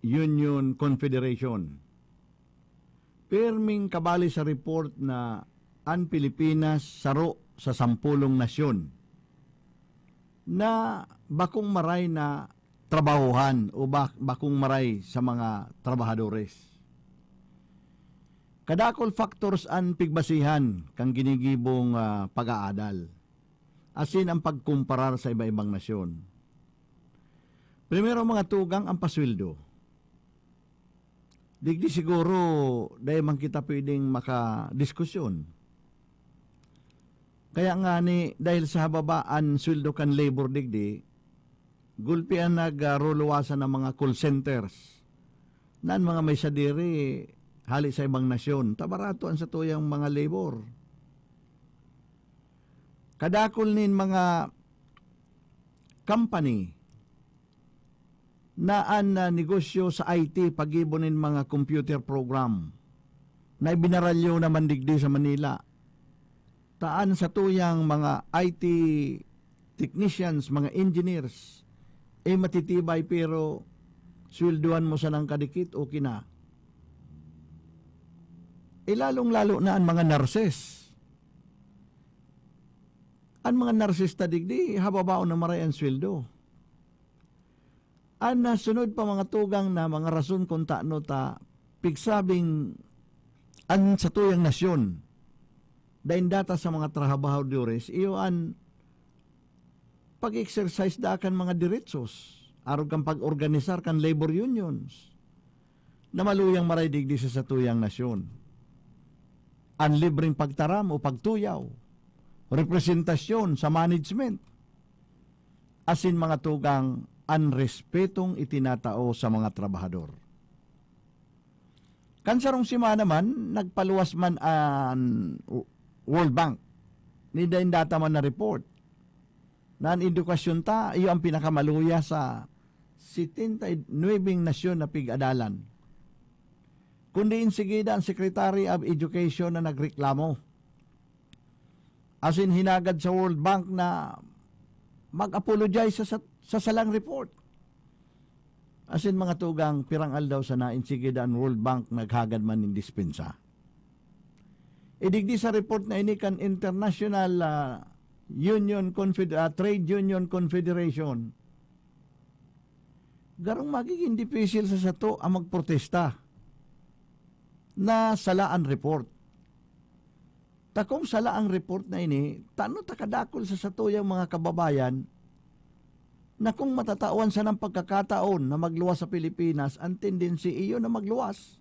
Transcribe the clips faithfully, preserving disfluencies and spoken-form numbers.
Union Confederation. Pirming kabali sa report na an Pilipinas saro sa sampolong nasyon na bakong maray na trabahohan o ba-, bakong maray sa mga trabahadores. Kadakul factors an pigbasihan kan ginigibong, ah, pag-aadal, asin ang pagkumparar sa iba-ibang nasyon. Primero, mga tugang, ang pasweldo. Digdi siguro, dai man kita pwedeng makadiskusyon. Kaya nga ni, dahil sa hababa an sweldo kan labor digdi, gulpi an nagruluwasan ng mga call centers na an mga may sadiri hali sa ibang nasyon. Ta barato an satuyang mga labor. Kadakul nin mga company na an, ah, negosyo sa I T, paggibo nin mga computer program na ibinaralyo naman digdi sa Manila. Ta an satuyang mga I T technicians, mga engineers, eh, matitibay, pero sweldohan mo sanang kadikit, okay na. Eh, lalong-lalo na an mga nurses. An mga nurses ta digdi, hababaon na maray an sweldo. An nasunod pa, mga tugang, na mga rason kun tano ta pigsabing an satuyang nasyon, dain data sa mga trabahadores, iyo an pag-exercise da kan mga diretsos, arog kan pag-organisar kan labor unions, na maluyang maray digdi sa satuyang nasyon. An libreng pagtaram o pagtuyaw, representasyon sa management, asin mga tugang, an respetong itinatao sa mga trabahador. Kan sarong semana man, nagpaluwas man an W-, World Bank. Ni dain data man na report na an edukasyon ta, iyo an pinakamaluya sa setenta y nuebe nasyon na pig-adalan. Kundi insigida an Secretary of Education na nagreklamo. Asin hinagad sa World Bank na mag-apologize sa, sa, sa salang report. Asin mga tugang, pirang aldaw sana, insigida an World Bank naghagad man nin dispensa. Idigdi sa report na ini kan International, ah, Union Confed-, ah, Trade Union Confederation, garong magigin dipisil sa sato ang magprotesta na sala an report. Ta kung sala ang report na ini, tano ta kadakul sa satuyang mga kababayan na kung matatawan sanang pagkakataon na magluwas sa Pilipinas, ang tendency iyo na magluwas,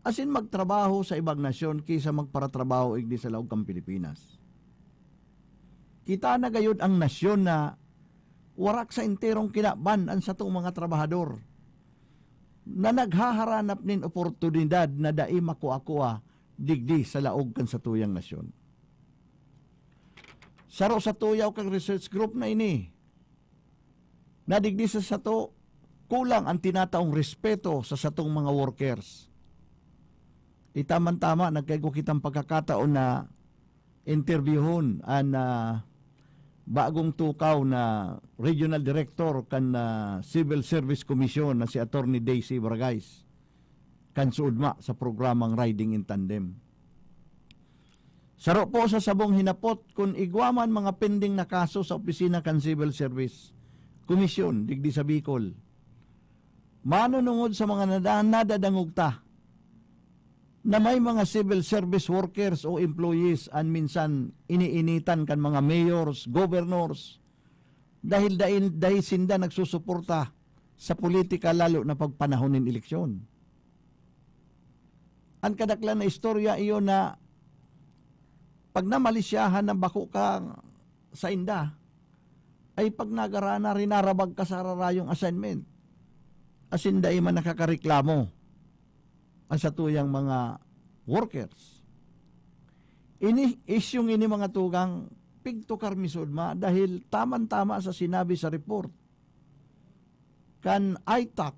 asin magtrabaho sa ibang nasyon ki sa magparatrabaho igdi sa laog kan Pilipinas. Kita na gayod ang nasyon na warak sa enterong kinaban an satong mga trabahador na naghaharanap nin oportunidad na dai makua-kua digdi sa laog kan satuyang nasyon. Saro sa tuyaw kan research group na ini, na digdi sa sato, kulang an tinataong respeto sa satong mga workers. Itaman-tama, nagkaigwa kitang pagkakataon na interbyuhon an, ah, bagong tukaw na Regional Director kan, ah, Civil Service Commission na si Attorney Daisy Bargais, kan suodma sa programang Riding in Tandem. Saro po sa sabong hinapot kun igwa man mga pending na kaso sa opisina kan Civil Service Commission digdi sa Bicol. Manunungod sa mga nada-, nadadangog ta na may mga civil service workers o employees an minsan iniinitan kan mga mayors, governors, dahil dai, dai sinda nagsusuporta sa politika, lalo na pagpanahon nin eleksyon. An kadaklan na istorya iyo na pag namalisyahan na bako ka sainda, ay pag nagara na, rinarabag ka sa rarayong assignment, asin dai man nakakareklamo an satuyang mga workers. Ini, isyung ini, mga tugang, pigtukar mi suodma dahil taman-tama sa sinabi sa report kan I T A C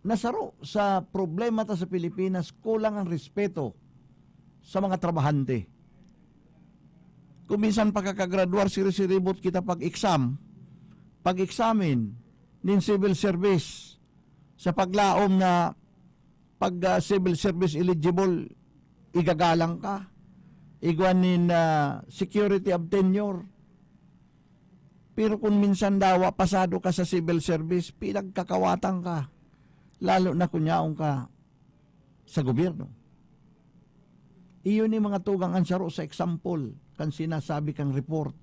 na saro sa problema ta sa Pilipinas, kulang ang respeto sa mga trabahante. Kung minsan, pakakagraduar, sirib-siribot kita pag-exam, pag-examine nin civil service, sa paglaom na pag, ah, civil service eligible, igagalang ka. Igwa nin, ah, security of tenure. Pero kung minsan dawa pasado ka sa civil service, pinagkakawatan ka. Lalo na kung yaon ka sa gobyerno. Iyo ni mga tugang an saro sa example kan sinasabi kang report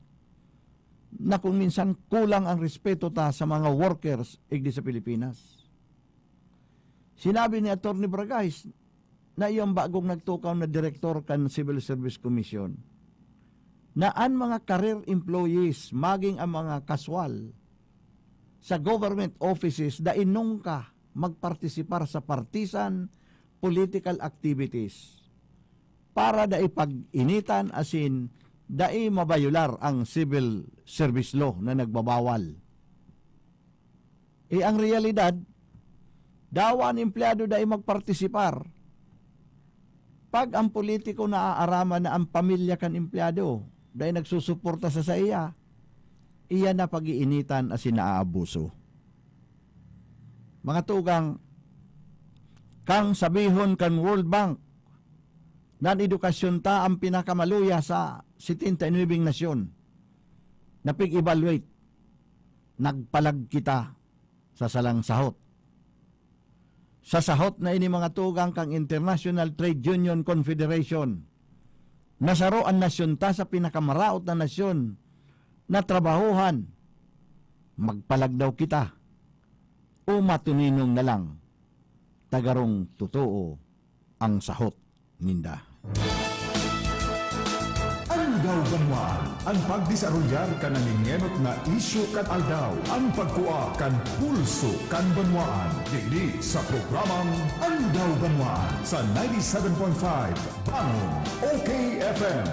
na kung minsan kulang ang respeto ta sa mga workers igdi sa Pilipinas. Sinabi ni Attorney Bragais na iyong bagong nagtukaw na direktor kan Civil Service Commission na an mga career employees, maging ang mga kaswal sa government offices, dai nungka magpartisipar sa partisan political activities para dai pag-initan asin dai mabayular ang civil service law na nagbabawal. Eh, ang realidad, dawa an empleyado dai magpartisipar. Pag ang politiko naaaraman na ang pamilya kan empleyado dai nagsusuporta sa saiya, iyan na pag-iinitan asin naaabuso. Mga tugang, kang sabihon kan World Bank, na an edukasyon ta ang pinakamaluya sa setenta y nuebe nasyon na pig-evaluate, nagpalag kita sa salang sahot. Sa sahot na ini, mga tugang, kang International Trade Union Confederation, na saro an nasyon ta sa pinakamaraot na nasyon na trabahohan, magpalag daw kita o matuninong na lang ta garong totoo ang sahot ninda. Aldaw Banwaan, an pagdesarolyar kan nangengenot na isyu kan aldaw, an pagkua kan pulso kan banwaan. Digdi sa programang Aldaw Banwaan sa ninety-seven point five Bangon, O K F M.